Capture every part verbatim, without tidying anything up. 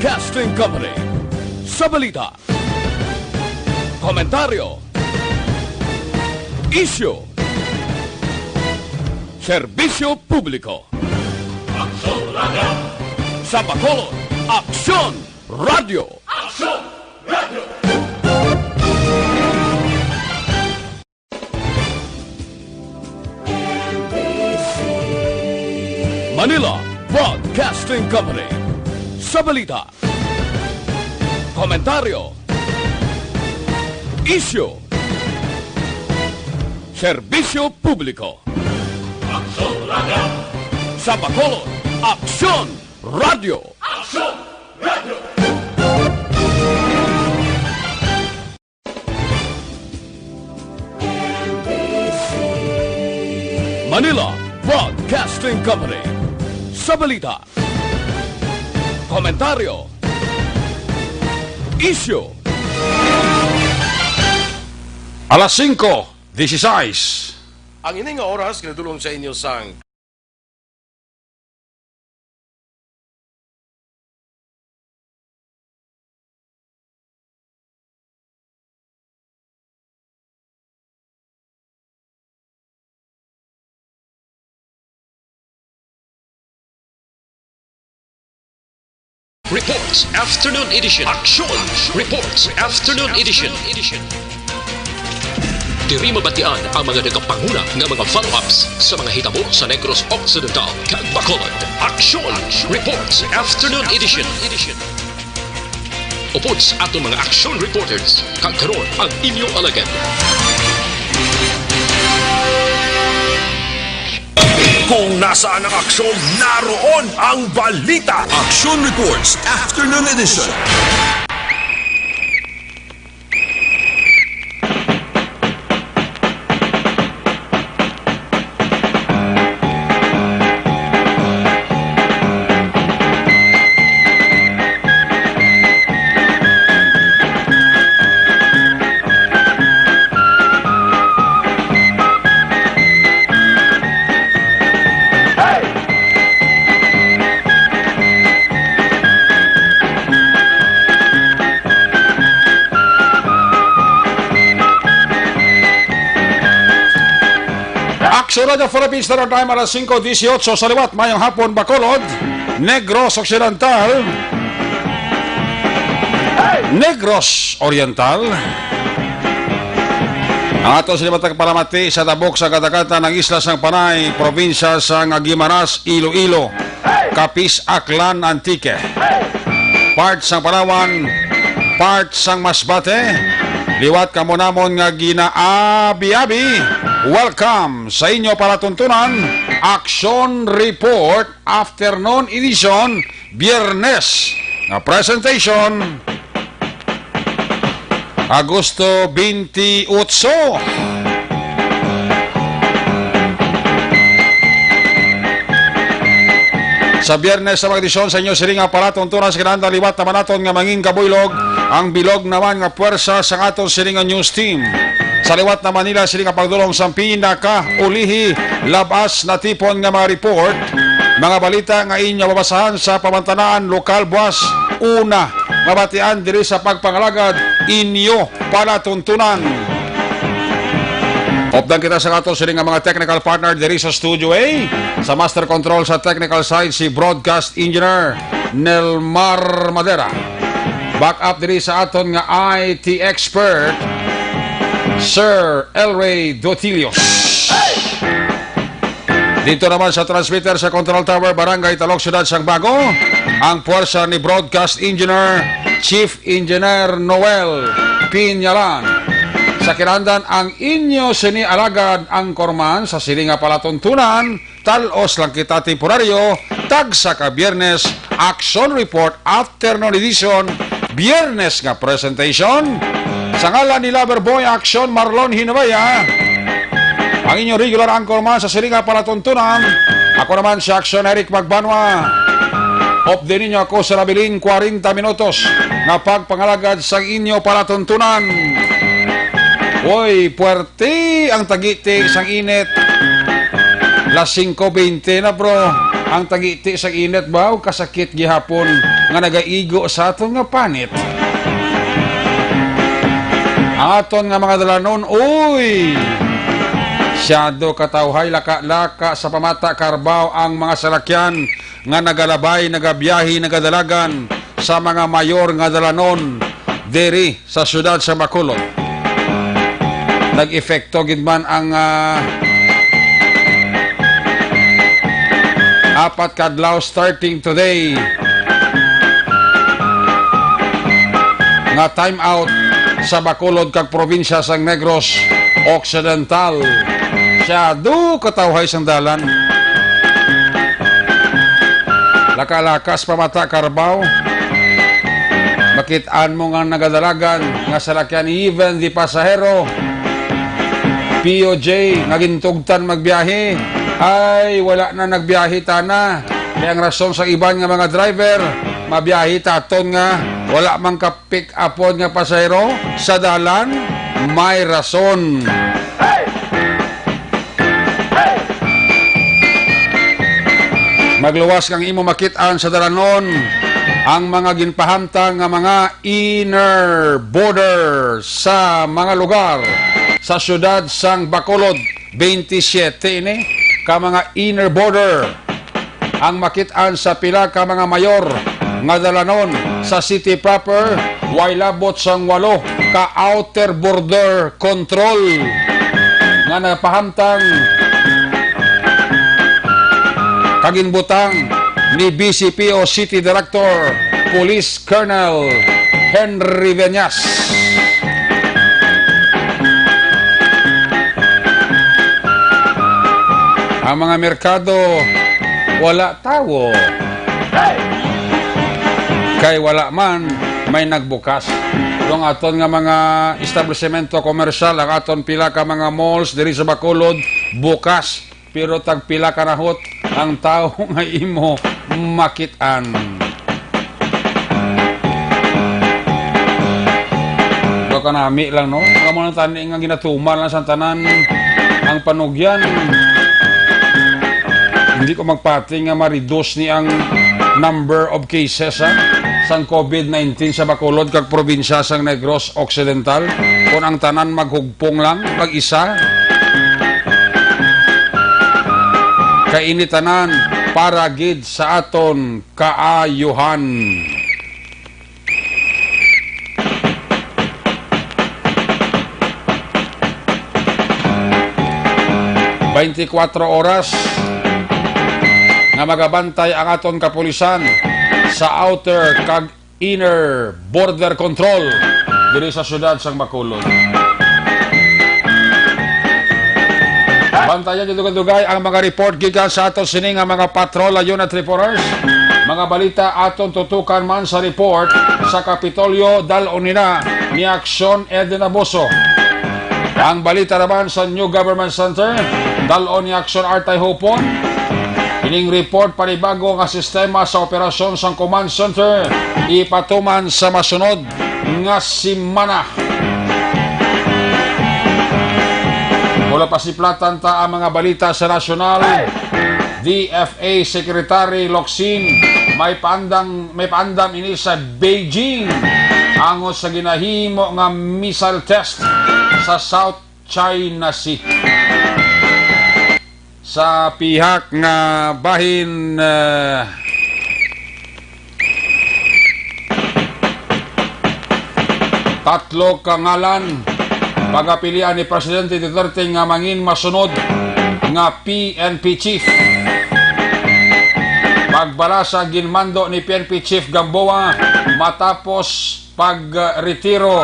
Broadcasting Company. Sa balita, komentaryo, isyu, serbisyo publiko. Aksyon Radio! Sa Bacolod, Aksyon Radio! Aksyon Radio! Manila Broadcasting Company. Sa balita, komentaryo, isyu, serbisyo publiko. Aksyon Radio! Sa Bacolod, Aksyon Radio! Aksyon Radio! Manila Broadcasting Company. Sa balita, komentaryo, isyu. Alas singko, dieciséis. Ang ini nga oras ginadul-ong sa inyo sang Reports Afternoon Edition. Aksyon Reports Afternoon Edition. Diri mabatian ang mga nagapanguna nga mga follow-ups sa mga hitabo sa Negros Occidental kag Bacolod. Aksyon Reports Afternoon Edition. Upod sa aton mga aksyon reporters, kag karon ang inyo alagad. Kung nasaan ang aksyon, naroon ang balita. Action Reports Afternoon Edition. Aksyon Radyo Philippines, Standard Time, alas singko dieciocho sa liwat. Mayong hapon, Bacolod, Negros Occidental, Negros Oriental. Ang ato sila matagpalamati sa tabok sa kadagatan ng isla sang Panay, probinsya sang Guimaras, Iloilo, Capiz, Aklan, Antique. Part sang Palawan, part sang Masbate. Liwat kamo namon nga ginaabi-abi. Welcome sa inyo palatuntunan, Action Report Afternoon Edition, Biyernes nga presentation, Agosto twenty-eight. Sa Biyernes sa mga edisyon sa inyo siring nga palatuntunan sa kinahanglan, liwat naman naton nga mangin kabuylog ang bilog naman nga puwersa sang aton siring nga news team. Sa liwat na Manila, siring nga pagdulong sang pinakaulihi, labas natipon nga mga report, mga balita nga inyo mabasahan sa pamantanaan lokal, buas una mabatian diri sa pagpangalagad inyo palatuntunan. Updan kita sa ato sini nga mga technical partner diri sa Studio A. Sa master control sa technical side, si broadcast engineer Nelmar Madera. Back up diri sa aton nga I T expert, Sir Elray Dotilios. Dito naman sa transmitter sa Control Tower, Barangay Talok, Siyudad sang Bago, ang puwersa ni Broadcast Engineer, Chief Engineer Noel Pinyalan. Sa kinahanglan, ang inyo sini alagad, anchorman sa sini nga palatuntunan, talos lang kita temporaryo, tagsa ka Biyernes, Action Report Afternoon Edition, Biyernes nga presentation. Sa ngalan ni Lover Boy Action Marlon Hinabaya, ang inyong regular anchorman sa sini nga palatuntunan, ako naman si Action Eric Magbanwa. Updi ninyo ako sa labilin kwarenta minutos nga pagpangalagad sa inyo palatuntunan. Uy, puwerte ang tagiti sang init. Las singko bente na, bro. ang tagiti sang init ba ug kasakit gihapon nga nagaigo sa aton nga panit. Ang aton nga mga dalanon, uy! Siyado katawhay, laka-laka sa pamata karbaw ang mga salakyan nga nagalabay, nagabiyahe, nagadalagan sa mga mayor nga dalanon diri sa siyudad sa Bacolod. Nag-epekto gid man ang, ah, apat ka adlaw starting today nga time out sa Bacolod kag probinsya sang Negros Occidental. Siyado katawhay sang dalan. Laka-laka sa pamata karbaw. Makit-an mo nga nagadalagan nga salakyan, even the pasahero. P O J nga gintugtan magbiyahe, ay wala na nagbiyahe tana. Kay ang rason sa iban nga mga driver, mabiyahe taton nga wala man ka pick-upon nga pasahero sa dalan, may rason. Magluwas kang imo makit-an sa dalanon ang mga ginpahamtang nga mga inner border sa mga lugar sa siyudad sang Bacolod. Twenty-seven ini ka mga inner border ang makit-an sa pila ka mga mayor nga dalanon sa city proper, way labot sang walo ka outer border control nga napahamtang kag ginbutang ni V C P o City Director Police Colonel Henry Veñas. Ang mga merkado, wala tawo. Kay wala man may nagbukas. Ang aton nga mga establisemento komersyal, ang aton pila ka mga malls diri sa Bacolod, bukas. Pero tagpila ka nahot ang tawo nga imo makit-an. Baka nami lang, no? Amo lang tani nga ginatuman lang sa tanan ang panugyan. Hindi ko magpati nga ma-reduce ni ang number of cases, ha, sang COVID nineteen sa Bacolod kag probinsya sang Negros Occidental. Kung ang tanan maghugpong lang, mag-isa, kay ini tanan para gid sa aton kaayuhan. Twenty-four oras nga magabantay ang aton kapulisan sa outer kag inner border control diri sa siyudad sang Bacolod. Bantayan niyo dugay-dugay ang mga report gikan sa aton sini nga mga patrol, unit reporters. Mga balita aton tutukan man sa report sa Kapitolyo, dal-on nina ni Action Eden Abuso. Ang balita naman sa New Government Center, dal-on ni Action Artay Hopon. Ining report panibago nga sistema sa operasyon sang Command Center ipatuman sa masunod nga semana. Wala pa si platan ta ang mga balita sa nasyonal. D F A Secretary Locsin, may paandang, may paandam ini sa Beijing angot sa ginahimo nga missile test sa South China Sea. Sa pihak nga bahin, eh, tatlo ka ngalan pagapilian ni Presidente Duterte nga mangin masunod nga P N P chief. Pagbalasa ginmando ni P N P Chief Gamboa matapos pagretiro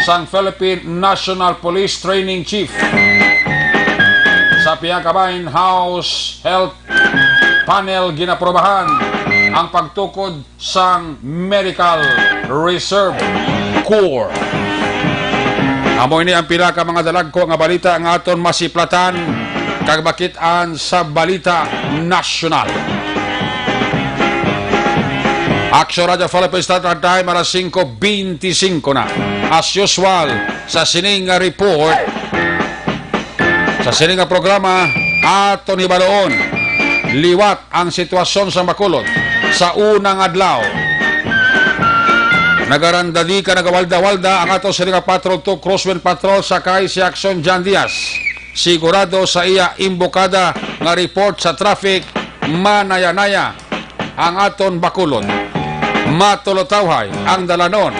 sang Philippine National Police Training Chief. Sa pihakabahin, House Health Panel ginaprobahan ang pagtukod sang Medical Reserve Corps. Amo ini ang pila ka mga dalagko nga balita nga aton masiplatan kag makit-an sa balita nasyonal. Action Radio Philippines, start our time alas singko beintisinko na. As usual, sa sining nga report, sa sining nga programa, Aton hibaluon liwat ang sitwasyon sa Bacolod sa unang adlaw. Nagarandadi ka, nagawalda-walda ang ato sini nga Patrol two Crosswind Patrol, sakay si Action John Diaz. Sigurado sa iya imbokada nga report sa traffic, manaya-naya ang aton Bacolod. Matulotawhay ang dalanon.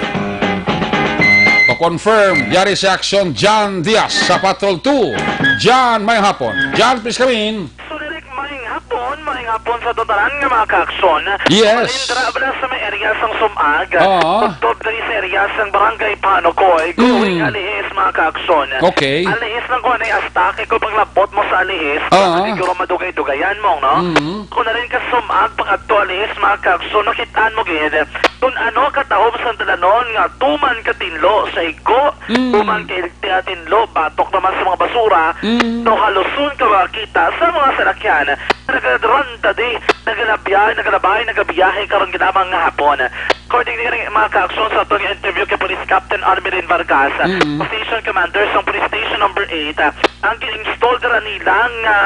O confirm, yari si Action John Diaz sa Patrol two. John, may hapon. John, please come in. So, Direk, maayong hapon, maayong hapon sa totalan nga mga ka-aksyon. Yes. Malindra bala sa may area sang Sumag. Oo. Tubtob diri sa area sang Barangay Panokoy, going Mm. Alihis, mga ka-aksyon. Okay. Alihis lang ko anay asta, kay kung paglabot mo sa Alihis, Oo. siguro madugay-dugayan mo, no? Mm. Kung na rin ka Sumag, pag-adto Alihis, mga ka-aksyon, makitaan mo gid kung ano katahom sa dalanon nga tuman ka tinlo sa igo, Mm. tuman ka Tiatinlo, batok naman sa mga basura. Mm. No, haluson ka makakita sa mga salakyan nga nagarandadi, nagalabya-, nagalabay, nagabiyahe karon gid lamang nga hapon. According ni mga kaaksyon sa aton nga interview kay Police Captain Armelin Vargas, Mm. Station Commander sa Police Station Number eight, ang gin-install dira nila nga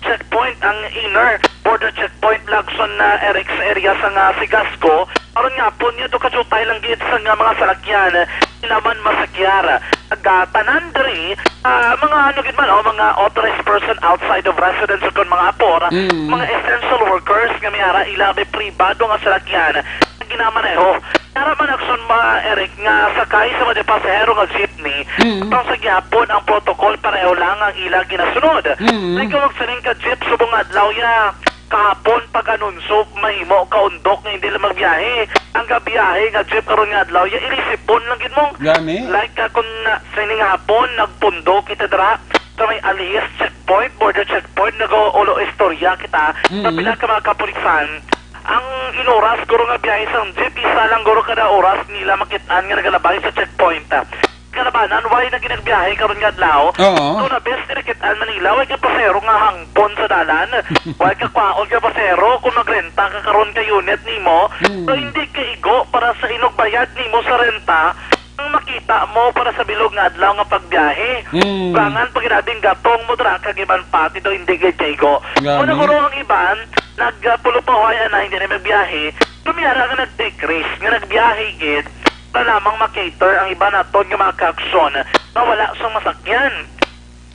checkpoint, ang inner border checkpoint, Lagson na Eric, sa area sa nga Sigasco. Aron nga hapon nga to kajutay lang gid sa nga mga salakyan, di naman masakyar. Nagatanan diri, ah, mga ano gid man, o mga authorized person outside of residence o kon mga apor, Mm. mga essential workers nga may ara ila may pribado nga salakyan nga ginamaneho. Ara man aksyon, mga Eric, nga sakay sa mga pasahero nga jeepney, Mm. tong sa gihapon ang protocol, pareho lang ang ila ginasunod. Mm. Nagawag sining ka jeep subong nga adlaw ya kahapon, pag-anunso, mahimo kaundok nga hindi lang magbiyahe. Ang gabiyahe nga jeep karon nga adlaw, ya ilisipon lang gid mo. Gani? Like, ah, kung, ah, sining hapon, nagpundo kita dira sa may Alihis checkpoint, border checkpoint, nag-ulo istorya kita sa Mm. pila ka mga kapulisan. Ang inuras guro nga biyahe sang jeep, isa lang guro kada oras nila makit-an nga nagalabay sa checkpoint. Kalabanan, why na ginagbiyahe karon nga adlaw? Oo. Kung na best nakit-an man nila, why ka pasero nga hangpon sa dalan? Why ka kwaon ka pasero kung magrenta ka karon ka unit nimo? Mm. So, hindi ka igo para sa inugbayad nimo sa renta ang makita mo para sa bilog nga adlaw nga pagbiyahe. Mm. Kulangan pa gid ang gatong mo dira kag iban pa, ti daw hindi gid ka igo. Gani. Muna guro ang iban, nagpulo pa huway anay, hindi na magbiyahe. Kumiyara nga nag-take risk, nga nagbiyahe gid, para lamang makater ang iba naton nga mga kaaksyon nga wala sang masakyan.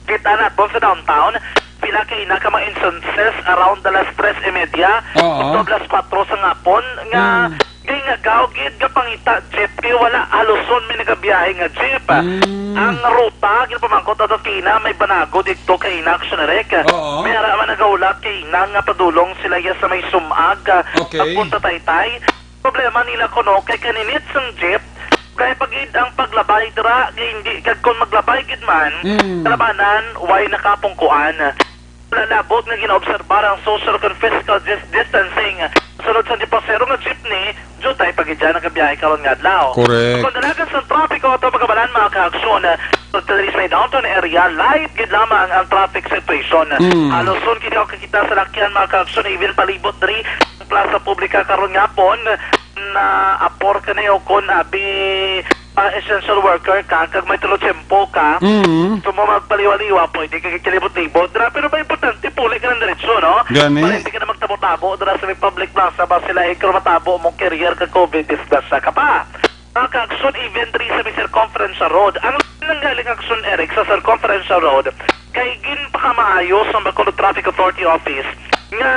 Kita naton sa downtown, pila ka ina ka mga instances around alas tres y media, Oo. Ukto alas kuwatro sa ngapon, nga Mm. gingagaw gid nga pangita jeep, kay wala haluson may nagabiyahe nga jeep. Mm. Ang ruta, ginpamangkot ato kina, may banago didto kay ina, Action Eric. Oo. May ara man nagahulat kay ina nga padulong sila ya sa may Sumag, Okay. pagpunta Taytay. Problema nila kuno kay kaninit sang jeep, kay pagid ang paglabay dira, kay hindi, kag kung maglabay gid man, Mm. kalabanan, way nakapungkuan. Wala labot nga ginaobserbar ang social kag physical dis-, distancing. Sunod sa dipasero nga jeepney, jutay pa gid dyan ang kabiyahe karon nga adlaw. Correct. Kung dalagan sa trapiko ato pagkabalan, mga kaaksyon, sa Talisay Downtown Area, light gid lamang ang traffic situation. Mm. Halos sun kini o kakita sa lakyan, mga kaaksyon, even palibot diri Plaza Publica karon nga hapon, na apor kani o kon abi, ah, essential worker ka, kag may tulo tiyempo ka, Mm. gusto mo magpaliwa-liwa, pwede ka kilibot-libot dira, pero may importante, puli ka ng diretsyo, no? Gani. Para hindi ka na magtabo-tabo dira sa may public plaza, ba sila ikro matabo mo carrier ka covid, disgrasya ka pa. Mga kaaksyon, even diri sa may Circumferential Road, ang nanggaling aksyon, Eric, sa Circumferential Road, kay ginpakamaayo sa Bacolod Traffic Authority Office nga,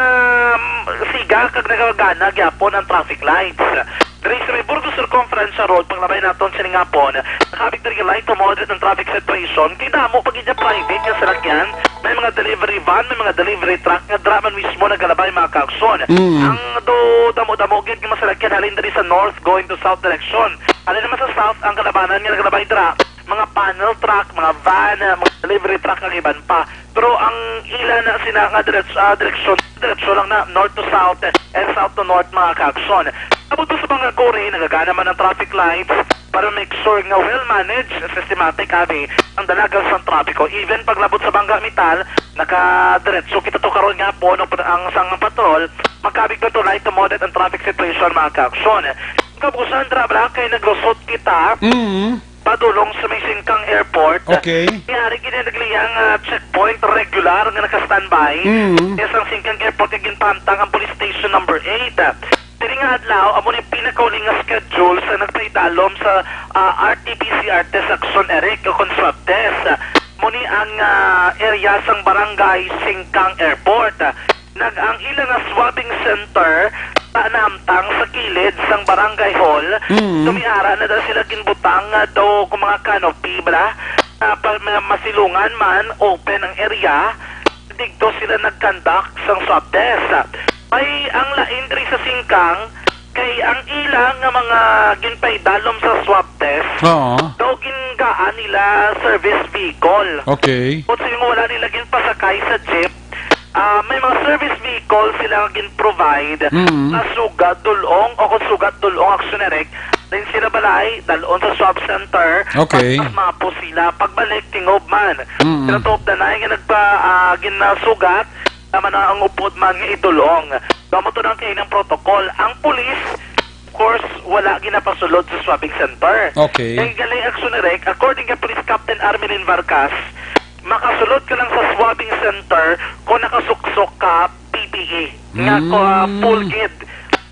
mm, siga kag nagagana gyapon ang traffic lights. Diri sa may Burgos Circumferential Road, paglabay naton sining hapon, nakabig diri light to moderate ang traffic situation. Kay damo pa gid niya private nga salakyan, may mga delivery van, may mga delivery truck nga dira man mismo nagalabay, mga kaaksyon. Mm. Ang do damo-damo gid nga masalakyan halin diri sa north going to south direction. Halin naman sa south ang kalabanan nga nagalabay dira, mga panel truck, mga van, mga delivery truck, ang iban pa. Pero ang ila na sina nga direts-, ah, direksyon, direksyon lang na north to south and south to north, mga kaaksyon. Abot pa sa mga kuri, nagagana man ang traffic lights para make sure nga well managed, systematic, abi, ang dalagan sa trapiko. Even paglabot sa Bangga Metal, nakadiretso kita to karon nga po, no, ang sang patrol, magkabig pa to light to moderate ang traffic situation, mga kaaksyon. Kabusan, dra, bala, kay naglusot kita. Mm. padulong sa may Singkang Airport. Okay. May ari gid ang naglihang, ah, checkpoint regular nga naka-standby. Mm. Sa Singkang Airport nga ginpahamtang ang Police Station Number Eight. Diri nga adlaw, amo ni pinakauli nga schedule sa nagpaidalom sa, ah, R T P C R test, Action Eric, o kon swab test. Amo ni ang, ah, area sang Barangay Singkang Airport. Nag-, ang ila nga swabbing center, ah, nahamtang sa kilid sang Barangay Hall. Mm. Tumiara na daw sila ginbutang nga daw kung mga canopy, bala, ah, pa, ma-, masilungan man, open ang area. Didto sila nag-conduct sang swab test. May ang lain diri sa Singkang, kay ang ila nga mga ginpaidalom sa swab test, Oo. daw gingaan nila service vehicle. Okay. Kung sino wala nila ginpasakay sa jeep, ah, may mga service vehicle sila nga gin-provide Mm. na sugat dulong o kung sugat dulong, Action Eric, din sila balay, dalon sa swab center, Okay. pag mas mapo sila, pagbalik, tingob man. Mm. Sila tuop na nga nagpa-, ah, ginasugat, naman ang upod man nga idulong. Daw mo to ang kainang protocol. Ang pulis, of course, wala ginapasulod sa swabbing center. Okay. Kay gali, Action Eric, according kay Police Captain Armelin Vargas, makasulod ka lang sa swabbing center kung nakasuksok ka P P E. Nga ko, ah, Mm. full gid.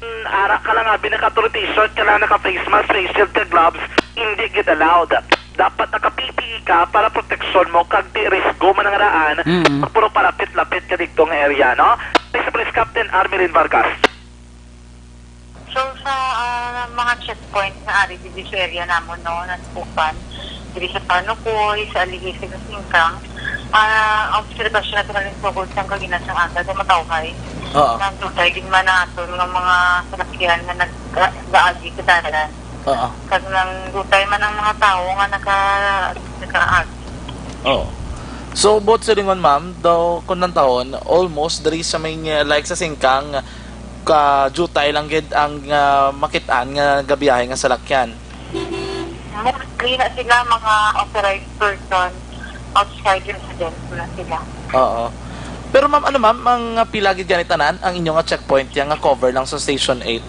Mm, ara ka lang, abi, naka-authority shirt ka lang, naka-face mask, face shield ka, gloves, hindi gid allowed. Dapat naka-P P E ka para proteksyon mo kag di risgo man ang raan Mm. pag puro palapit-lapit ka didto nga area, no? Sa Police Captain Armelin Vargas. So, sa, ah, mga checkpoint nga ari diri sa area namon, no, Nanpukan, diri sa Panukoy, sa Alihis, sa Singkang, ah, ang obserbasyon nato na rin tungkol sa kagina sang aga, sa Matawhay. Oo. Nagdutay din man naton nga mga salakyan nga nag-, gaagi sa dalan. Oo. Kag nang dutay man ang mga tawo nga naka-, nakaagi. Oo. So, buot silingon, ma'am, daw, kung nantahon, almost diri sa may, uh, like sa Singkang, ka jutay lang gid ang, uh, makit-an nga gabiyahe nga salakyan. Mostly na sila mga authorized person outside residence na sila. Oo. Pero, ma'am, ano, ma'am, ang, uh, pila gid gani tanan ang inyo nga checkpoint, yang nga cover lang sa Station eight?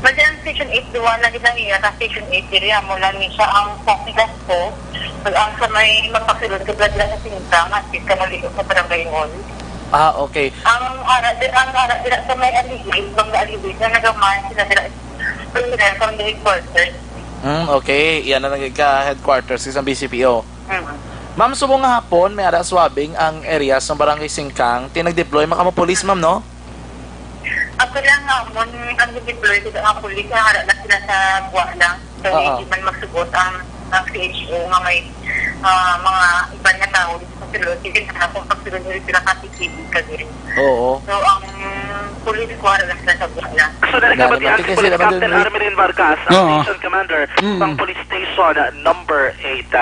Bali, ang Station eight, duwa na gid lang iya. Sa Station eight, diri amo lang ni siya ang Populous ko. Pag ang sa may magpasulod ka, dira sa Singkang, at ka naligo sa Barangay Hall. Ah, okay. Ang ara, di, ang ara, dira sa may Alihis, bang Alihis, na nagaman sila dira, dira sa may headquarters. Hmm, okay. Yan na nagka-headquarters sa B C P O. Mm. Ma'am, subong nga hapon, may ara swabbing ang area sa Barangay Singkang. Ti nag-deploy man kamo pulis, ma'am, no? Ako lang nga, mo ang deploy ko ang pulis, nga ara lang sila sa buwa lang. So, Oo. Hindi man magsugot ang, ang C H O nga may, ah, mga iban nga tao dito sa sulod. Sige na akong pagsulod dito sila kasi T V ka din. Oo. So, ang pulis ko, ara lang sila sa buwa lang. So, dali ka Dali, ba, mati kasi Police naman Captain dun, eh. Armelin Vargas, ang Oo. Station Commander Mm. ng Police Station, uh, number eight.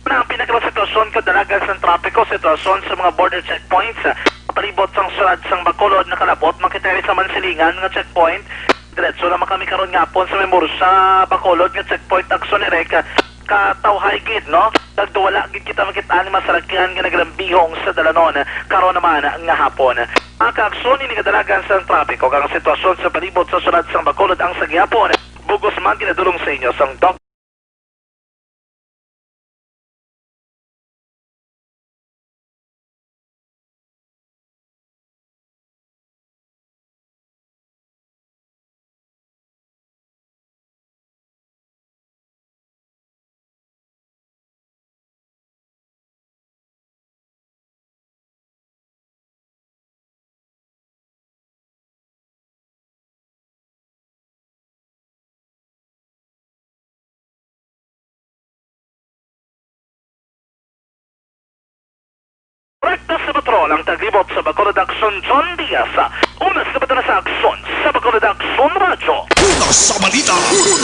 Na ang pinakasitwasyon kadalagan sa trapiko, sitwasyon sa mga border checkpoints, ah, palibot sang siyudad sang Bacolod, nakalabot man kita sa Mansilingan nga checkpoint. Diretso naman kami karon nga hapon sa may Murcia, Bacolod nga checkpoint, Action Eric, ah, katawhay gid, no? Nagduwala gid kita makita ni masarakyan nga naglambihong sa dalanon karon naman nga hapon. Ang kaaksyon ini kadalagan sa trapiko kag ang sitwasyon sa palibot sa siyudad sang Bacolod ang sa gihapon. Bugos man ginadulong sa inyo sang Doc. Rekta sa patrol ang taglibot sa Bacolod Aksyon, John Diaz. Una sa Bacolod Aksyon, sa Bacolod Aksyon Radyo. Una sa balita,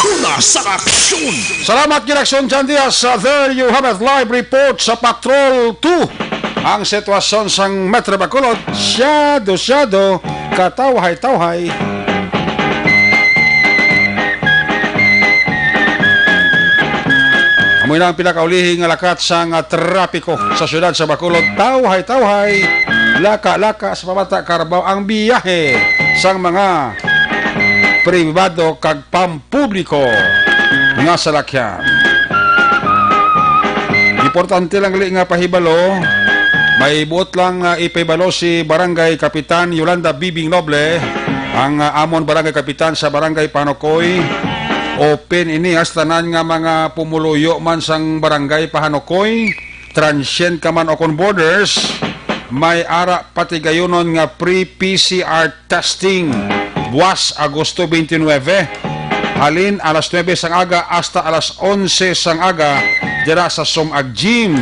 una sa aksyon. Salamat, Ginaksyon John Diaz. Uh, there you have it, live report sa Patrol two. Ang sitwasyon sang Metro Bacolod, syado-syado katawhay-tawhay. Amo na ang pinakaulihi nga lakat sang, ah, trapiko sa siyudad sa Bacolod. Tawhay-tawhay, laka-laka sa Pamata, Carabao ang biyahe sang mga pribado kag pampubliko nga salakyan. Importante lang gali nga pahibalo, may buot lang, ah, ipahibalo si Barangay Kapitan Yolanda Bibing Noble, ang, ah, amon Barangay Kapitan sa Barangay Panokoy. Open ini, ah, sa tanan nga mga pumuluyo man sang Barangay Pahanokoy, transient ka man o kon boarders, may ara patigayunon nga free P C R testing buwas Agosto twenty-nine, halin alas nuebe sang aga hasta alas onse sang aga dira sa Sumag Gym.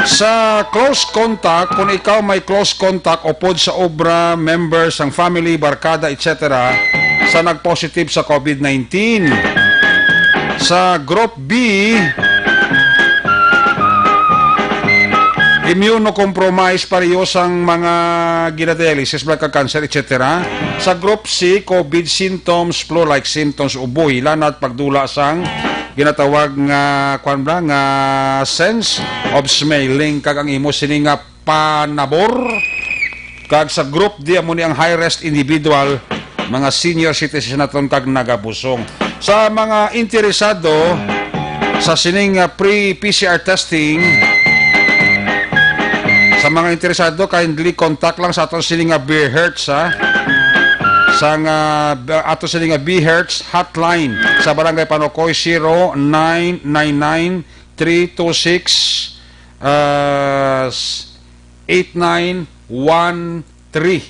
Sa close contact, kung ikaw may close contact upod sa obra, member sang family, barkada, et cetera, sa nag-positive sa COVID nineteen. Sa Group B, immunocompromised, pareho sang mga ginadialysis, blood kag cancer, et cetera. Sa Group C, COVID symptoms, flu-like symptoms, ubo, hilanat, pagdula sang ginatawag nga, kwan ba, nga sense of smelling, kag ang imo sini nga panabor. Kag sa Group D, amo ni ang high risk individual, mga senior citizen naton kag nagabusong. Sa mga interesado sa sining, ah, free P C R testing, sa mga interesado, kindly contact lang sa aton sining nga B Hertz, ha? Sa nga, ato sining nga B Hertz hotline sa Barangay Panokoy, zero nine nine nine three two six, ah, s-, eight nine one three.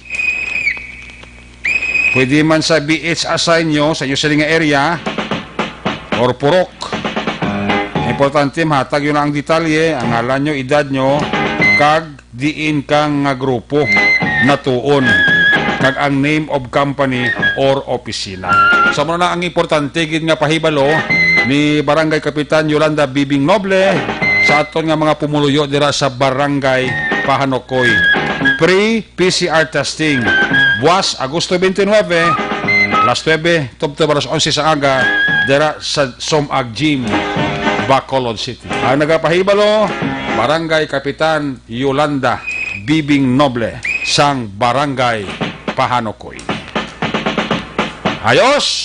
Pwede man sa B H assign nyo sa inyo sila nga area or purok. Importante, mahatag yun ang detalye, ang ngalan nyo, edad nyo, kag diin ka nga grupo natuon, kag ang name of company or opisina. Sa muna na ang importante gid nga pahibalo ni Barangay Kapitan Yolanda Bibing Noble sa aton nga mga pumuluyo dira sa Barangay Pahanokoy. Free P C R testing. Buwas, Agosto twenty-nine, alas nuebe, tubtob alas onse sa aga, dira sa Somag Gym, Bacolod City. Ang nagapahibalo, Barangay Kapitan Yolanda Bibing Noble, sang Barangay Pahanokoy. Ayos!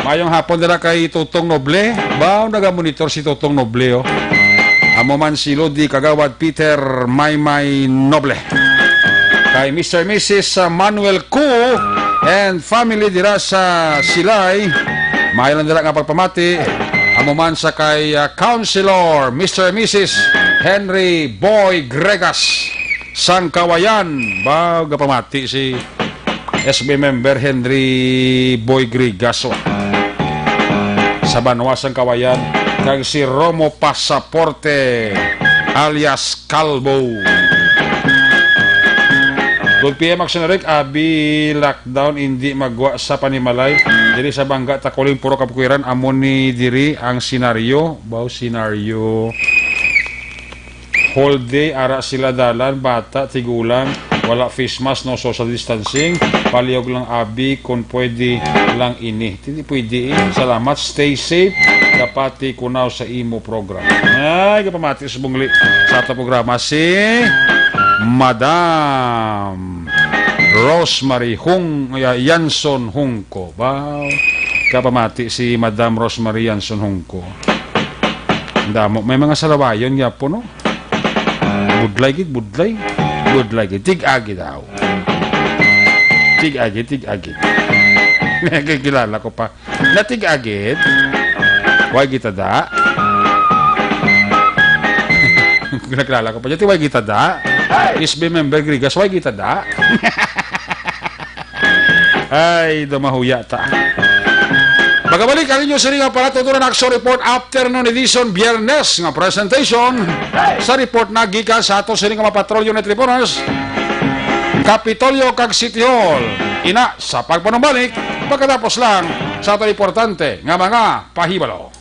Mayong hapon dira kay Tutong Noble. Ba, nagamonitor si Tutong Noble, oh. Amo man si Lodi Kagawad Peter Maymay Noble. Kay Mister Missus Manuel Ku and family dira sa Silay. Maayo lang dira nga pagpamati. Amo man sa kay, ah, Councilor Mister Missus Henry Boy Gregas sang Kawayan. Ba, gapamati si S B member Henry Boy Grigaso sa banwa sang Kawayan, kag si Romo Pasaporte alias Kalbo. Good P M, Action Eric, abi lockdown, indi magwa sa panimalay. Diri sa Bangga, Takuling, Purok, Kapukwiran, amo ni diri ang senaryo. Baw, senaryo. Whole day, ara sila dalan, bata, tigulang, wala face mask, no social distancing, palihog lang abi, kung pwede lang ini. Hindi pwede, eh. Salamat, stay safe, kapati kunaw sa imo program. Ay, kapamati sa bungli sa ato programa, si Madam Rosemary Hung, ya-, Yanson Hungko. Ba, kapamati si Madam Rosemary Yanson Hungko. Ang damo. May mga salawayon nga po, no? Budlay gid, budlay. Budlay gid. Tig-agi daw. Tig-agi, tig-agi. Nakikilala ko pa. Natig-agi. Way gitada. Nakilala ko pa. Dati way gitada. S B member Grigas, way gitada. Ay, dumahuya ta. Magabalik ang inyo sini nga palatuntunan, Action Report Afternoon Edition, Biyernes nga presentation sa report na gikan sa ato sini nga mga patrol unit reporters, Kapitolyo kag City Hall. Ina sa pagpanumbalik, pagkatapos lang sa ato importante nga mga pahibalo.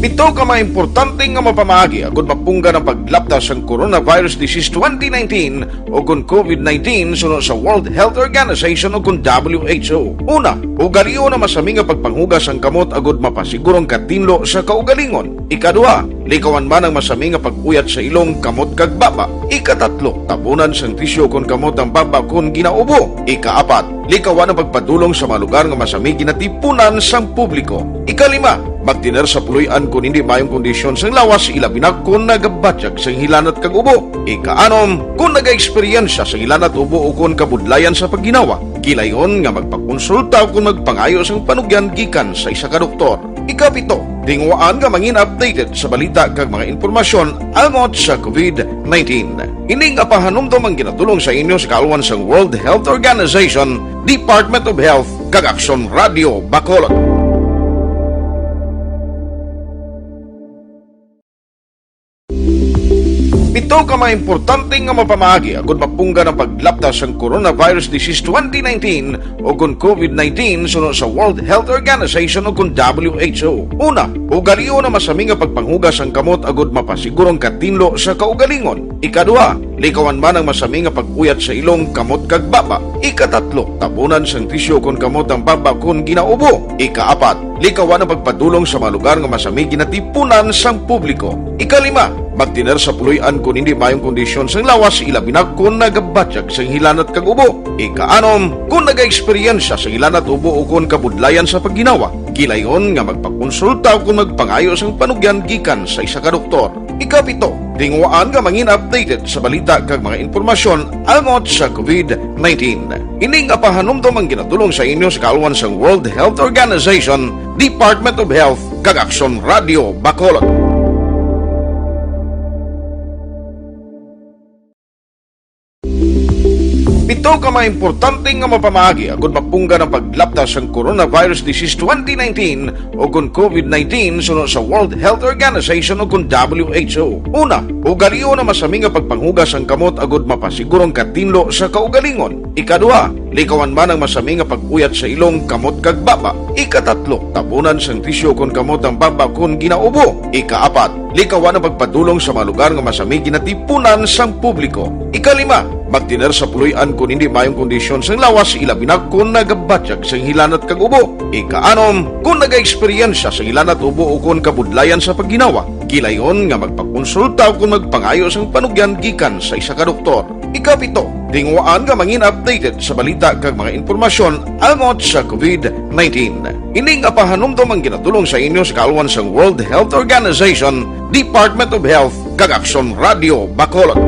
Pito ka mga importante nga mapamaagi agud mapunggan ang paglapta sang coronavirus disease twenty nineteen o kon covid nineteen suno sa World Health Organization o kon W H O. Una, ugalion ang masami nga pagpanghugas sang kamot agud mapasiguro ang katinlo sa kaugalingon. Ikaduha, likawan man ang masami nga pag-uyat sa ilong, kamot kag baba. Ikatatlo, tabunan sang tisyu kon kamot ang baba kon ginaubo. Ikaapat, likawan ang pagpadulong sa mga lugar nga masami ginatipunan sang publiko. Ikalima, magtener sa puloy-an kon hindi maayong kondisyon sang lawas, ilabi na kon nagabatyag sang hilanat kag ubo. Ikaanom, kon nagaeksperyensya sang hilanat, ubo o kon kabudlayan sa pagginawa, gilayon nga magpakonsulta o kon magpangayo sang panugyan gikan sa isa ka doktor. Ikapito, tinguhaan nga mangin updated sa balita kag mga impormasyon angot sa covid nineteen. Ini nga pahanumdom ang ginatulong sa inyo sa kaalwan sang World Health Organization, Department of Health, kag Aksyon Radio Bacolod. Pito ka mga importante nga mapamaagi agud mapunggan ang paglapta sang coronavirus disease twenty nineteen o kon covid nineteen suno sa World Health Organization o kon W H O. Una, ugalion ang masami nga pagpanghugas sang kamot agud mapasiguro ang katinlo sa kaugalingon. Ikaduha, likawan man ang masami nga pag-uyat sa ilong, kamot kag baba. Ikatatlo, tabunan sang tisyu kon kamot ang baba kon ginaubo. Ikaapat, likawan ang pagpadulong sa mga lugar nga masami ginatipunan sang publiko. Ikalima, magtener sa puloy-an kon hindi maayong kondisyon sang lawas, ilabi na kon nagabatyag sang hilanat kag ubo. Ikaanom, kon nagaeksperyensya sang hilanat, ubo o kon kabudlayan sa pagginawa, gilayon nga magpakonsulta o kon magpangayo sang panugyan gikan sa isa ka doktor. Ikapito, tinguhaan nga mangin updated sa balita kag mga impormasyon angot sa covid nineteen. Ini nga pahanumdom ang ginatulong sa inyo sa kaalwan sang World Health Organization, Department of Health, kag Aksyon Radio Bacolod. Pito ka mga importante nga mapamaagi agud mapunggan ang paglapta sang coronavirus disease twenty nineteen o kon covid nineteen suno sa World Health Organization o kon W H O. Una, ugalion ang masami nga pagpanghugas sang kamot agud mapasiguro ang katinlo sa kaugalingon. Ikaduha, likawan man ang masami nga pag-uyat sa ilong, kamot kag baba. Ikatatlo, tabunan sang tisyu kon kamot ang baba kon ginaubo. Ikaapat, likawan ang pagpadulong sa mga lugar nga masami ginatipunan sang publiko. Ikalima, magtener sa puloy-an kon hindi maayong kondisyon sang lawas, ilabi na kon nagabatyag sang hilanat kag ubo. Ikaanom, kon nagaeksperyensya sang hilanat, ubo o kon kabudlayan sa pagginawa, gilayon nga magpakonsulta o kon magpangayo sang panugyan gikan sa isa ka doktor. Ikapito, tinguhaan nga mangin updated sa balita kag mga impormasyon angot sa covid nineteen. Ini nga pahanumdom ang ginatulong sa inyo sa kaalwan sang World Health Organization, Department of Health, kag Aksyon Radio Bacolod.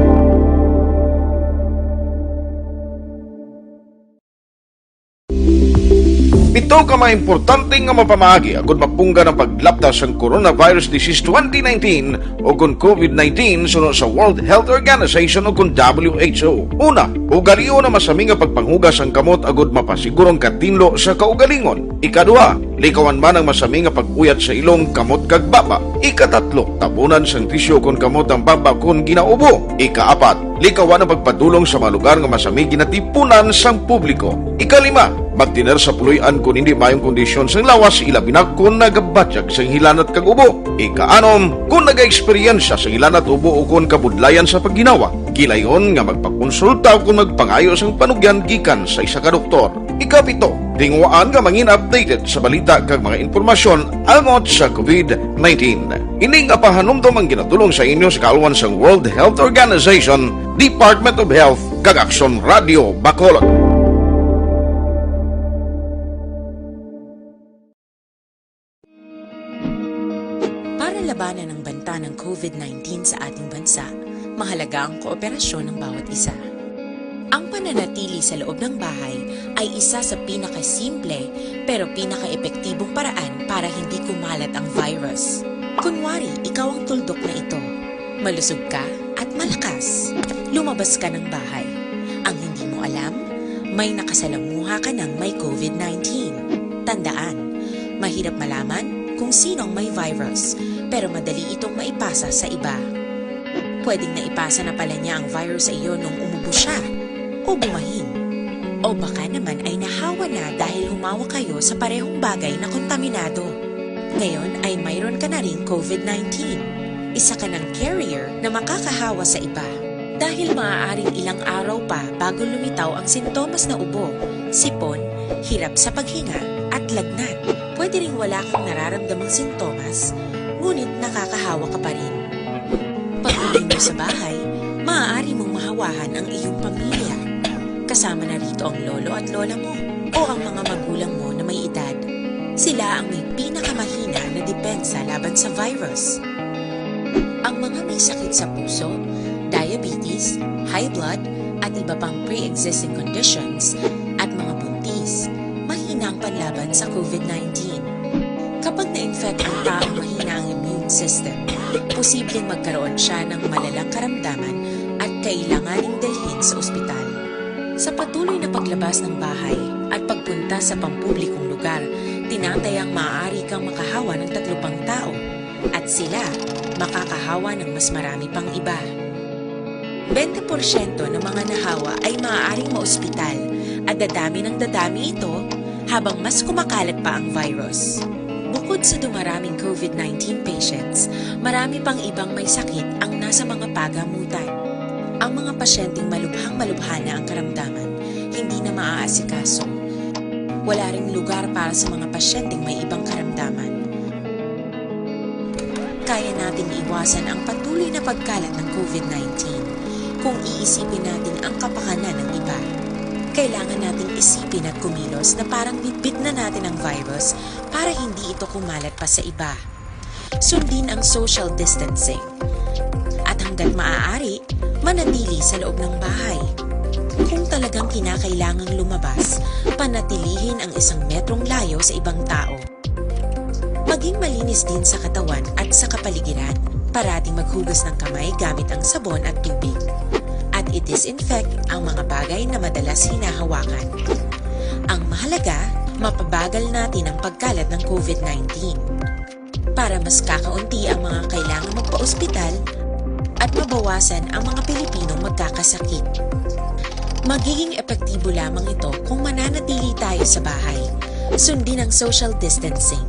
Pito ka mga importante nga mapamaagi agud mapunggan ang paglapta sang coronavirus disease twenty nineteen o kon covid nineteen suno sa World Health Organization o kon W H O. Una, ugalion ang masami nga pagpanghugas sang kamot agud mapasiguro ang katinlo sa kaugalingon. Ikaduha, likawan man ang masami nga pag-uyat sa ilong, kamot kag baba. Ikatatlo, tabunan sang tisyu kon kamot ang baba kon ginaubo. Ikaapat, likawan ang pagpadulong sa mga lugar nga masami ginatipunan sang publiko. Ikalima, magtener sa puloy-an kon hindi maayong kondisyon sang lawas, ilabi na kon nagabatyag sang hilanat kag ubo. Ikaanom, kon nagaeksperyensya sang hilanat, ubo o kon kabudlayan sa pagginawa, gilayon nga magpakonsulta o kon magpangayo sang panugyan gikan sa isa ka doktor. Ikapito, tinguhaan nga mangin updated sa balita kag mga impormasyon angot sa covid nineteen. Ini nga pahanumdom ang ginatulong sa inyo sa kaalwan sang World Health Organization, Department of Health, kag Aksyon Radio Bacolod. Para labanan ang banta ng covid nineteen sa ating bansa, mahalaga ang kooperasyon ng bawat isa. Ang pananatili sa loob ng bahay ay isa sa pinakasimple pero pinakaepektibong paraan para hindi kumalat ang virus. Kunwari, ikaw ang tuldok na ito. Malusog ka at malakas. Lumabas ka ng bahay. Ang hindi mo alam, may nakasalamuha ka ng may covid nineteen. Tandaan, mahirap malaman kung sino ang may virus, pero madali itong maipasa sa iba. Pwedeng naipasa na pala niya ang virus sa iyo nung umubo siya, o bumahin. O baka naman ay nahawa na dahil humawak kayo sa parehong bagay na kontaminado. Ngayon ay mayroon ka na ring COVID nineteen. Isa ka ng carrier na makakahawa sa iba. Dahil maaaring ilang araw pa bago lumitaw ang sintomas na ubo, sipon, hirap sa paghinga, at lagnat. Pwede ring wala kang nararamdamang sintomas, ngunit nakakahawa ka pa rin. Pag-uwi mo sa bahay, maaari mong mahawahan ang iyong pamilya. Kasama na rito ang lolo at lola mo o ang mga magulang mo na may edad. Sila ang may pinakamahina na depensa laban sa virus. Ang mga may sakit sa puso, diabetes, high blood, at iba pang pre-existing conditions, at mga buntis, mahina ang panlaban sa COVID nineteen. Kapag na-infect ang taong mahina ang immune system, posibleng magkaroon siya ng malalang karamdaman at kailanganing dalhin sa ospital. Sa patuloy na paglabas ng bahay at pagpunta sa pampublikong lugar, tinatayang maaari kang makahawa ng tatlo pang tao, at sila makakahawa ng mas marami pang iba. Bente porsyento ng mga nahawa ay maaaring maospital at dadami ng dadami ito habang mas kumakalat pa ang virus. Bukod sa dumaraming COVID nineteen patients, marami pang ibang may sakit ang nasa mga pagamutan. Ang mga pasyenteng malubhang-malubha na ang karamdaman, hindi na maaasikaso. Wala ring lugar para sa mga pasyenteng may ibang karamdaman. Kaya nating iwasan ang patuloy na pagkalat ng COVID nineteen kung iisipin natin ang kapakanan ng iba. Kailangan nating isipin at kumilos na parang bitbit na natin ang virus para hindi ito kumalat pa sa iba. Sundin ang social distancing. At hanggat maaari, manatili sa loob ng bahay. Kung talagang kinakailangang lumabas, panatilihin ang isang metrong layo sa ibang tao. Maging malinis din sa katawan at sa kapaligiran. Parating maghugas ng kamay gamit ang sabon at tubig. At i-disinfect ang mga bagay na madalas hinahawakan. Ang mahalaga, mapabagal natin ang pagkalat ng COVID nineteen. Para mas kakaunti ang mga kailangang magpa-ospital at mabawasan ang mga Pilipinong magkakasakit. Magiging epektibo lamang ito kung mananatili tayo sa bahay. Sundin ang social distancing.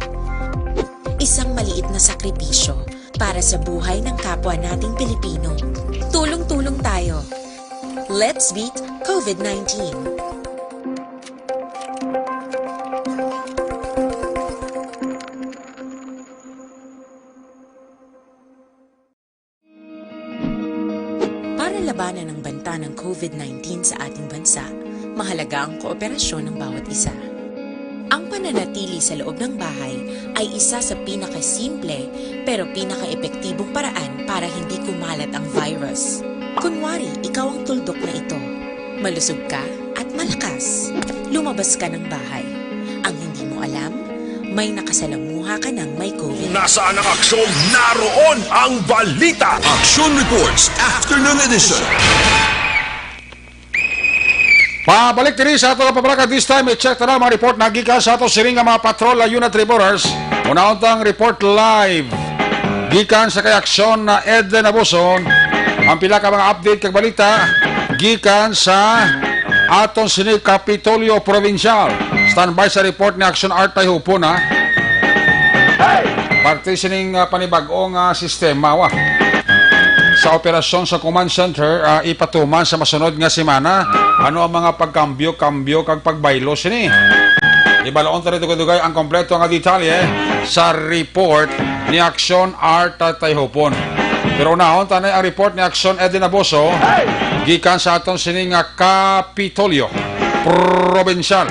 Isang maliit na sakripisyo para sa buhay ng kapwa nating Pilipino. Tulong-tulong tayo. Let's beat COVID nineteen. Para labanan ang banta ng COVID nineteen sa ating bansa, mahalaga ang kooperasyon ng bawat isa. Ang pananatili sa loob ng bahay ay isa sa pinakasimple pero pinakaepektibong paraan para hindi kumalat ang virus. Kunwari, ikaw ang tuldok na ito. Malusog ka at malakas. Lumabas ka ng bahay. Ang hindi mo alam, may nakasalamuha ka ng may COVID. Nasaan ang aksyon? Naroon ang balita. Action Reports, Afternoon Edition. Pabalik diri sa ato nga pamalakat. This time, i-check ta na mga report na gikan sa ato sining nga mga patrol, layo na, Triborers. Unahon tang report live gikan sa kay Aksyon na Eden Abuson. Ang pila ka mga update kag balita gikan sa aton sini Kapitolyo Provincial. Standby sa report ni Aksyon Art Tayhupon, ha. Parte sining, ah, panibag-o nga sistema, wa. Sa operasyon sa command center, ah, ipatuman sa masunod nga semana. Ano ang mga pagkambyo-kambyo kag pagbaylo sini? Ibaloon ta dugay-dugay ang kompleto nga detalye sa report ni Aksyon Art Tayhupon. Pero unahon ta na ang report ni Aksyon Eden Abuso gikan sa aton sini nga Kapitolyo Provincial.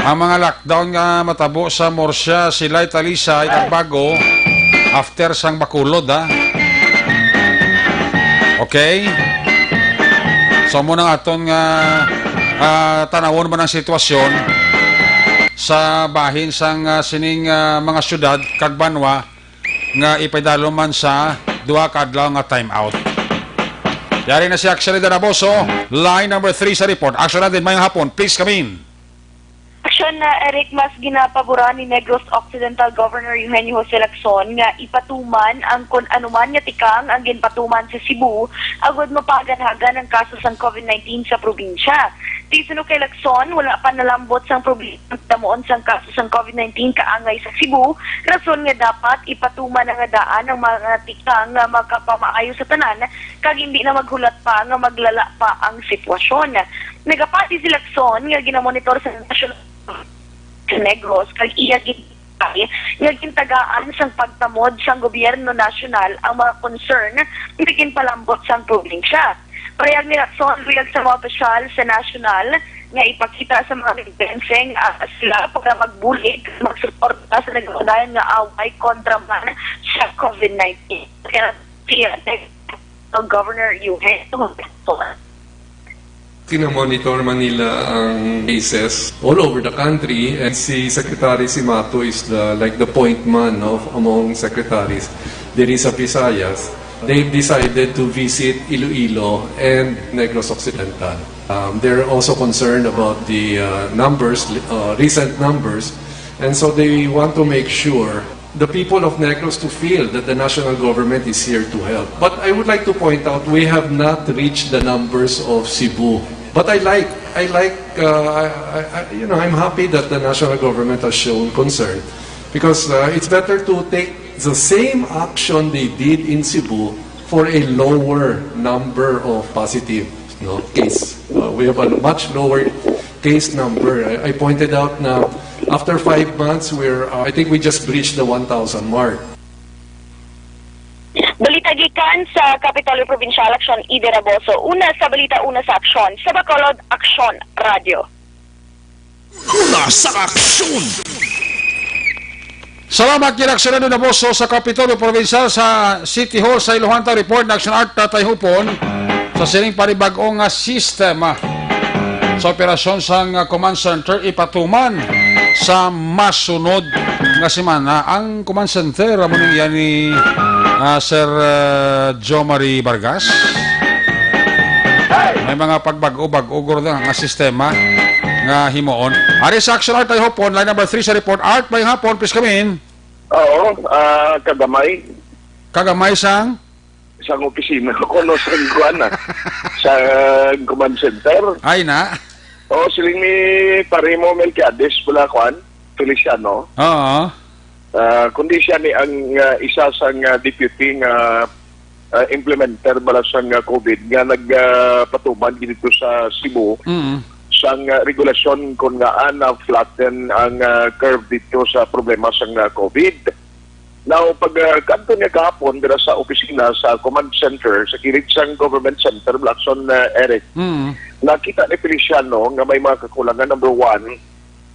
Ang mga lockdown nga matabo sa Murcia, Silay, Talisay, kag Bago after sang Bacolod, ha? Okay? So, muna nga aton nga, ah, tanawon man ang sitwasyon sa bahin sang, ah, sining, ah, mga syudad kag banwa nga ipaidalom man sa duha ka adlaw nga time out. Yari na si Aksyon Eden Abuso, line number three sa report. Aksyon Eden, mayong hapon. Please come in. Aksyon Na, Eric, mas ginapabura ni Negros Occidental Governor Eugenio Jose Lacson nga ipatuman ang kun anuman nga tikang ang ginpatuman sa Cebu agud mapaganhagan ang kaso sang covid nineteen sa probinsya. Ti suno kay Lacson, wala pa nalambot sang problema ang damuon sang kaso sang covid nineteen kaangay sa Cebu, rason nga dapat ipatuman na nga daan ang mga tikang nga makapamaayo sa tanan kag hindi na maghulat pa nga maglala pa ang sitwasyon. Nagapati si Lacson nga ginamonitor sa National Negros kag iya gin-, nga gintagaan sang pagtamod sang gobyerno nasyonal ang mga concern nga ginpalambot sang probinsya. Pahayag ni Lacson, luyag sa mga opisyal sa nasyonal nga ipakita sa mga residente nga sila para magbulig, magsuporta sa nagapadayon nga away kontra man sa covid nineteen. Kaya si, uh, Governor Eugenio Lacson. Tina-monitor man nila ang cases all over the country, and si Secretary Simato is the, like, the point man of among secretaries diri sa Visayas. They've decided to visit Iloilo and Negros Occidental. Um, they're also concerned about the uh, numbers, uh, recent numbers, and so they want to make sure the people of Negros to feel that the national government is here to help. But I would like to point out, we have not reached the numbers of Cebu. But I like, I like, uh, I, I, you know, I'm happy that the national government has shown concern because uh, it's better to take the same action they did in Cebu for a lower number of positive, no, case. Uh, we have a much lower case number. I, I pointed out na after five months, we're, uh, I think we just breached the one thousand mark. Balita gikan sa Kapitolyo Provincial, Aksyon Ide Raboso. Una sa balita, una sa aksyon. Sa Bacolod, Aksyon Radio. Una sa aksyon. Salamat kay Aksyon Ide Raboso sa Kapitolyo Provincial sa City Hall sa Ilohan. Ta report na Aksyon Art Tatay Hupon sa sining panibag-o nga sistema sa operasyon sang command center ipatuman sa masunod nga semana. Ang command center amo ning iya ni, ah, Sir, ah, Jomari Vargas. May mga pagbag-o-bag-o guro na nga sistema nga himuon. Ari sa Action Art, I hope, on line number three sa report. Art, may hapon, please come in. Oo, ah, kagamay. Kagamay sang? Sa opisina ko, no, sa kuan, ah. Sa command center. Ay na. Oo, siling ni Parimo Melquiades, pula, kuan, Feliciano. Oo. Ah, kundi siya ni ang, ah, isa sang, ah, deputy nga, ah, implementer bala sang, ah, covid nga nagpatuman dito sa Cebu Mm. sang, ah, regulasyon kung ngaan na flatten ang, ah, curve dito sa problema sang, ah, covid. Now, pag, ah, kadto niya kahapon dira sa opisina sa command center sa kilid sang government center, Blackson, ah, Eric, Mm. nakita ni Feliciano nga may mga kakulangan. Number one,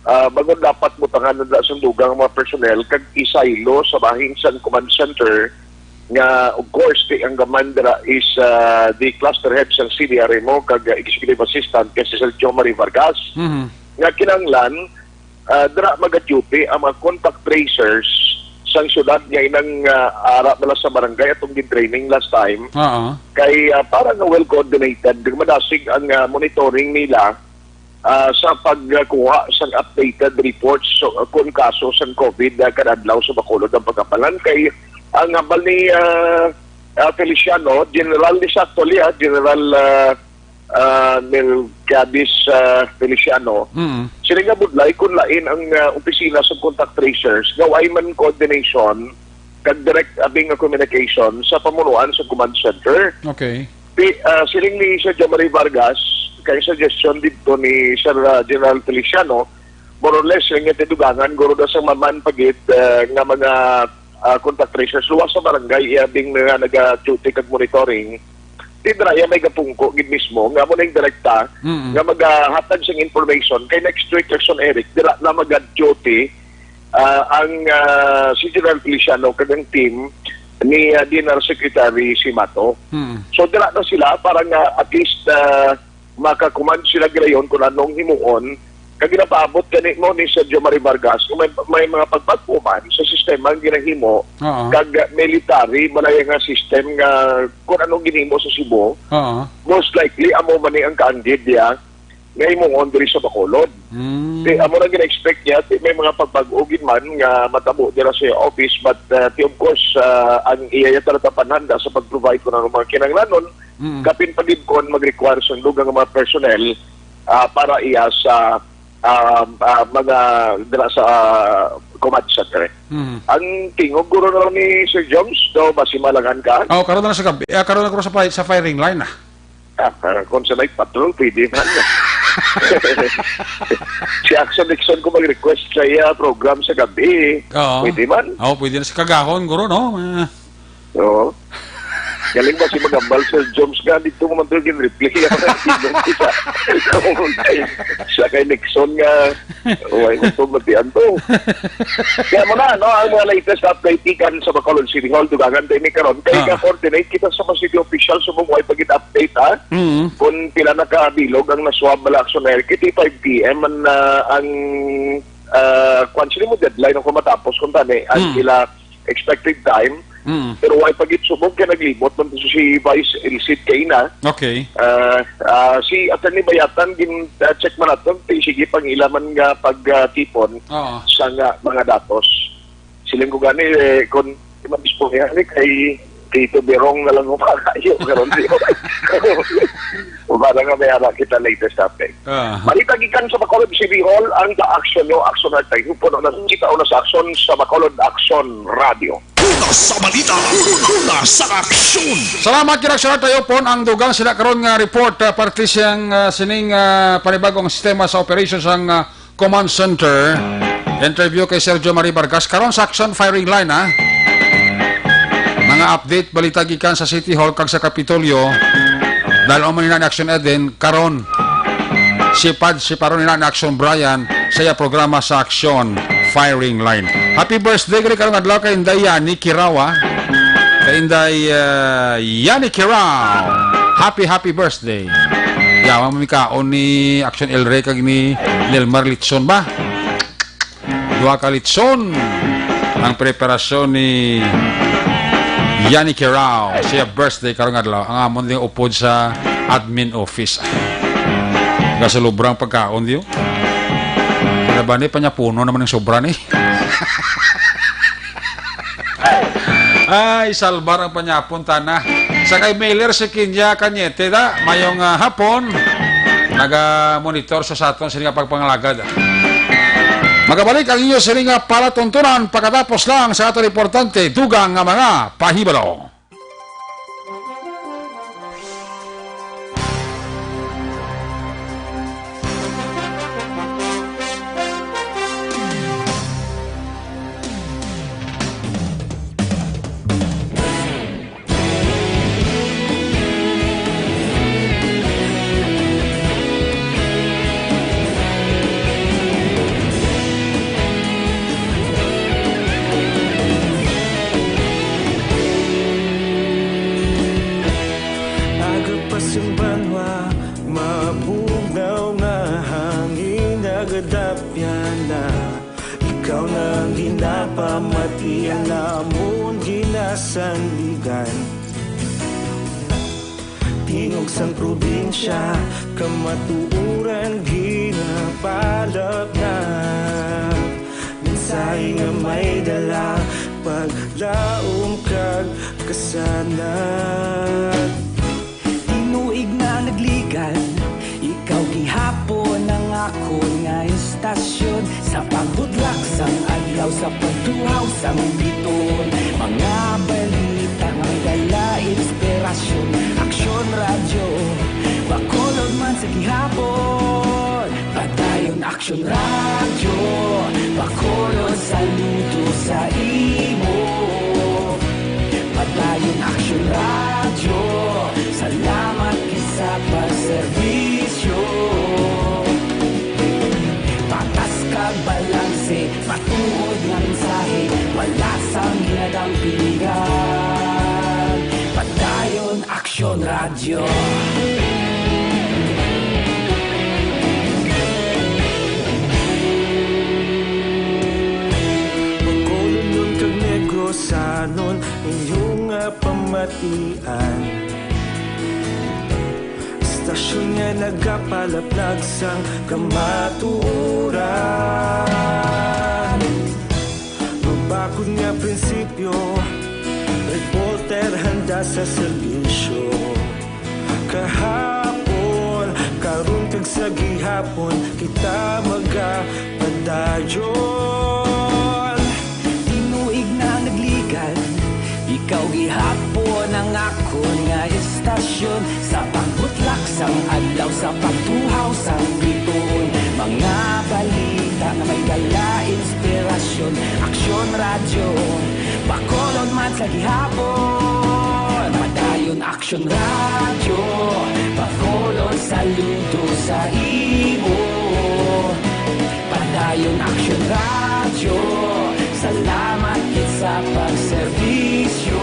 ah, bangod dapat butangan na sa dugang mga personnel kag isaylo sa bahin sang command center nga, of course, di ang gaman dira is, ah, the cluster head sang C D R M O kag, ah, executive assistant kay si Sir Jomari Vargas, Mhm. nga kinahanglan, ah, dira maga-duty ang mga contact tracers sang syudad nga inang, ah, ara bala sa barangay atong gin-training last time. Oo. Kay, ah, para nga well coordinated, madasig ang, ah, monitoring nila, ah, sa pagkuha sang updated reports, so, ah, kon kaso sang covid, ah, kada adlaw sa Bacolod ang pagkapalan. Kay ang hambal ni, ah, ah, Feliciano, General ni actually, ah, General, ah, ah, Melquiades, ah, Feliciano, Mm. sila nga budlay kung lain ang, ah, opisina sa contact tracers nga way man coordination kag direct abing nga communication sa pamunuan sa command center. Okay. Pi, ah, siling ni Sir Jomari Vargas, kay suggestion dito ni Sir, ah, General Feliciano, more or less, yung tidugangan, guro daw sa maman pagit, ah, nga mga, ah, contact tracers, luwas sa barangay, iya ding nga naga-duty kag monitoring, di dira iya may gapungko gid mismo, nga mo na yung direkta, Mm. nga magahatag siyang information, kay next week, Action Eric, dira na mag-duty, ah, ang, ah, si General Feliciano kag ang team ni, ah, D N R Secretary Simato. Mm. So, dira na sila para nga at least, ah, maka-command sila gilayon kung anong himuon. Kag ginapaabot gani mo ni Sergio Mari Vargas kung may, may mga pagbag-o man sa sistema ang ginahimo, Oo. kag military, malaya nga system nga kung anong ginhimo sa Cebu, Oo. most likely amo man ni ang kaanggid niya. nga himuon diri sa Bacolod. Mm. Ti, amo ra gina-expect niya, ti may mga pagbag-o gid man nga matabo dira sa iya office, but, ah, ti, of course, ah, ang iya ya talaga panhanda sa pag-provide kung ano mga kinahanglanon, Mm. kapin pa gid kon mag-require sang dugang nga mga personnel, ah, para iya sa, ah, ah, mga dira sa, ah, command center. Mm. Ang tingog guro na lang ni Sir Joms, daw ba si Malangan ka? Oh, karon na lang sa gabi. Ah, karon na guro sa fi-, sa firing line, ah. Ah, ah, kung sa night patrol, pwede man. Si Axon Dixon ko mag-request sa iya program sa gabi. Oo. Pwede man. Oo, pwede na sa kagahon, guro, no? Ah. Oo. Galing ba si Magambal, Sir Joms, nga dito mo man to gin-replay ang tingog sa, sa kay Nixon nga Uy, gusto mo ti anto. Kaya mo na, no, ang mga latest update ikan sa Bacolod City Hall, dugangan tayo ni karon. Kay Ah. ka-coordinate kita sa mga city officials, subong way pa gid update, ha? Mm. Kung pila na ka bilog ang na-swab bala aksyoner, kay five P M ang, ah, ang, ah, kwan sila mo deadline kung matapos kung tani, ang Mm. pila expected time. Mm. Pero way pa gid subong kay naglibot man to si Vice Ilcid kay na. Okay. Ah, ah, si Attorney Bayatan gin, ah, check man naton, ti sige pang ila man nga pag, ah, tipon Oo. sa nga mga datos. Siling ko gani, eh, kung di man disponya ni kay Tito Berong na lang mo kayo karon di. Para nga may ara kita latest update. Ah. Balita gikan sa Bacolod City Hall, ang The Action Nyo, Action Archive. Puno na kita una sa aksyon sa Bacolod Action Radio. Una sa balita, una sa aksyon. Salamat, Kira Action Archive. Pon ang dugang sila karon nga report, ah, parte siyang, ah, sining, ah, panibagong sistema sa operations sang, ah, Command Center. Interview kay Sergio Marie Vargas. Karon sa action firing line, ha? Mga update, balita gikan sa City Hall kag sa Kapitolyo. Dahil umani na ni Action Eden, karon si Pad, si Paron nila ni Action Brian sa iya programa sa Action Firing Line. Happy birthday gali karong adlaw kay Inday Yani Kirawa. Kay Inday, ah, Yani Kirao. Happy, happy birthday. Yawa mo mikaon ni Action El Rey kag ni Lelmar Litson ba? Duha ka litson ang preparasyon ni Yani Kirao. Siya birthday karong adlaw. Ang amon din upod sa admin office. Gasulubrang pagkaon diyo. Kaya ba ni panyapuno naman ang sobra ni? Ay, salbar ang panyapon, tana. Sa kay Mailer si Kinya Cañete, da, mayong, ah, hapon. Naga-monitor sa saton sini nga pagpangalagad. Magabalik ang inyo sini nga palatuntunan pagkatapos lang sa aton importante dugang nga mga pahibalo. Aga pa sing banwa, mabugnaw nga hangin, nagadapyan na. Ikaw na ang ginapamati, ang amon ginasandigan. Tingog sang probinsya, kamatuoran ginapalapnap. Mensahe nga may dala, paglaom kag kasanag. Tinuig na nagligan, ikaw gihapon ang akon nga istasyon. Sa pagbudlak sang adlaw, sa pagtuhaw sang biton, mga balita nga may dala inspirasyon. Aksyon Radyo, Bacolod man sa gihapon. Padayon Aksyon Radyo, Bacolod, saludo sa imo. Padayon Aksyon Radyo, salamat gid sa pagserbisyo. Patas kag balanse, matuod nga mensahe, wala sang ginadampingan. Padayon Aksyon Radyo. Bacolodnon kag Negrosanon, inyo nga pamatian. Hasta Aksyon nga nagapalaplag sang kamatuoran. Mabakod nga prinsipyo, reporter handa sa serbisyo. Kahapon, karon kag sa gihapon, kita magapadayon. Tinuig na nagligad, ikaw gihapon ang akon nga estasyon. Sa pagbutlak sang adlaw, sa pagtuhaw sang bituon, mga balita nga may dala inspirasyon. Aksyon Radyo, Bacolod man sa gihapon. Padayon Aksyon Radyo, Bacolod, saludo sa imo. Padayon Aksyon Radyo, salamat gid sa pagserbisyo.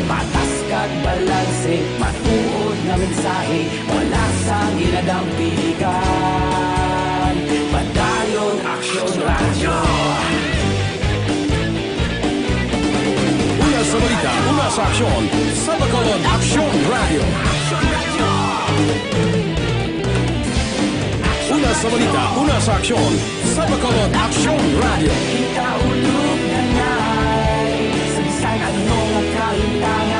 Patas kag balanse, matuod nga mensahe, wala sang ginadampigan. Padayon Aksyon Radyo. Una sa balita, una sa aksyon, sa Bacolod Aksyon Radyo. Una sa balita, una sa aksyon, sa Bacolod Aksyon Radyo. Kita ulog na ngay, sa bisan ano nga kalimtangan,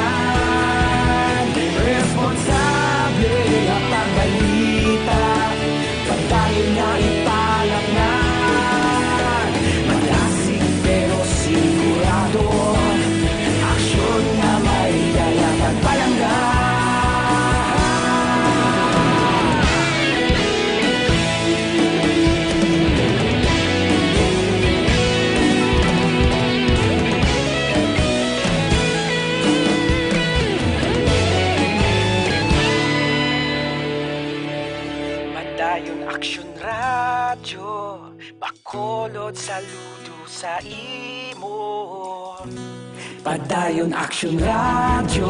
responsable nga pagbalita, padayon nga ipalapngan. Malasig pero sigurado, aksyon nga may dala pagpalangga. Padayon Aksyon Radyo, Bacolod, saludo sa imo. Padayon Aksyon Radyo,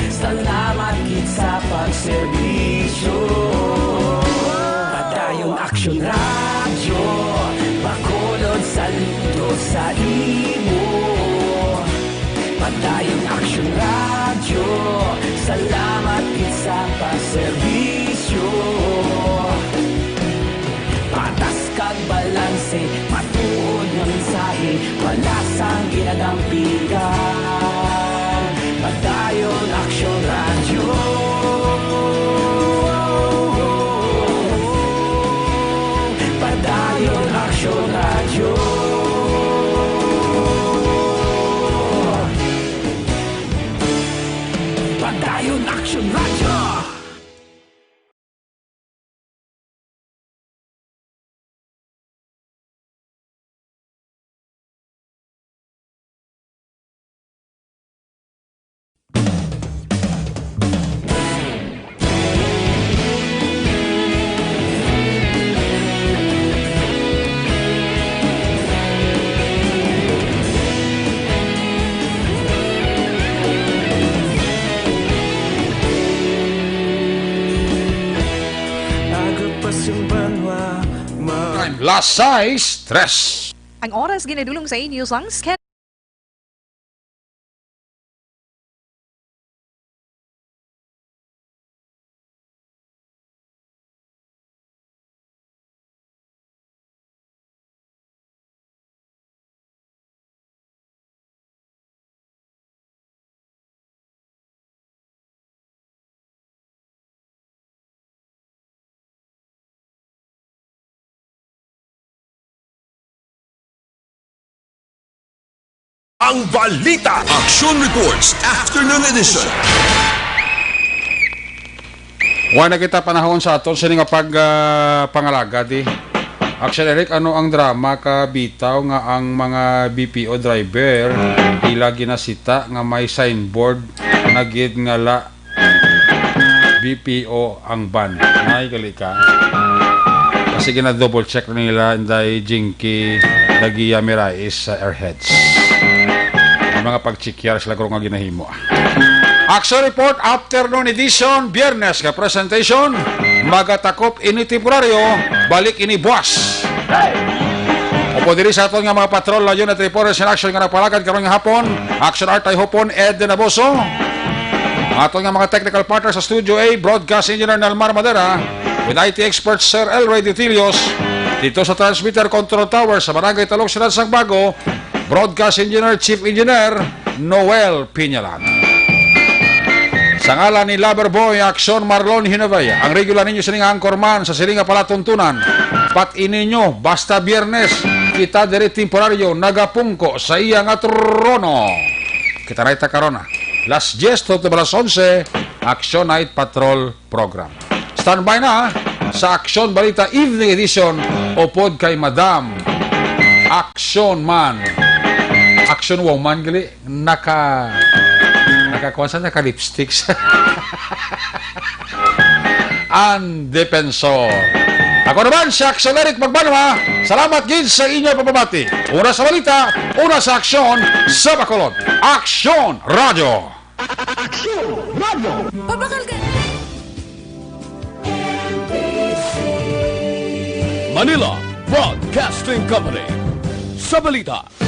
salamat gid sa pagserbisyo. Padayon Aksyon Radyo, Bacolod, saludo sa imo. Padayon Aksyon Radyo, salamat gid sa pagserbisyo. Patas kag balanse, matuod nga mensahe, wala sang ginadampigan. Padayon Aksyon Radyo. Padayon Aksyon Radyo. Padayon Aksyon Radyo. Aga pa sing banwa, ma- Time, las sais tres. Ang oras ginadulong sa inyo sang schedule. Ang Balita. Action Reports, Afternoon Edition. Wala na kita panahon sa aton sini nga pag, ah, pangalaga, di. Action Eric, ano ang drama ka bitaw nga ang mga B P O driver ila ginasita nga may signboard na gid nga la B P O ang ban. Ay, gali ka. Kasi gina-double check na nila, Inday Jinky Dagia Mirais sa Airheads. Ang mga pagchikyar sila kung nga ginahimo. Action Report, afternoon edition, Biyernes nga presentation. Magatakop ini temporaryo, balik ini buwas. Upod diri sa aton nga mga patrol, layon at reporters in action nga nagpalagad karon nga hapon, Action Art Tayhopon, Ed Naboso. Aton nga mga technical partner sa Studio A, Broadcast Engineer Nelmar Madera, with I T expert Sir Elroy Dutilios, dito sa Transmitter Control Tower sa Barangay Talok, Siyudad sang Bago, Broadcast Engineer, Chief Engineer Noel Piñalan. Sa ngalan ni Lover Boy Action Marlon Hinavaya, ang regular ninyo sini nga anchorman sa sini nga palatuntunan. Pat-i ninyo, basta Biyernes, kita diri temporaryo nagapungko sa iya nga trono. Kita na ita karon, ah. Las diez to alas onse, Action Night Patrol Program. Standby na sa Action Balita Evening Edition upod kay Madam Action Man. Action Woman gali, naka nakakuan sa naka lipsticks. Ang Defensor. Ako naman si Action Eric Magbanwa. Salamat gid sa inyo pagpabati. Una sa balita, una sa aksyon, sa Bacolod. Action Radio. Action Radio. Pabakal ka. Manila Broadcasting Company. Sa balita.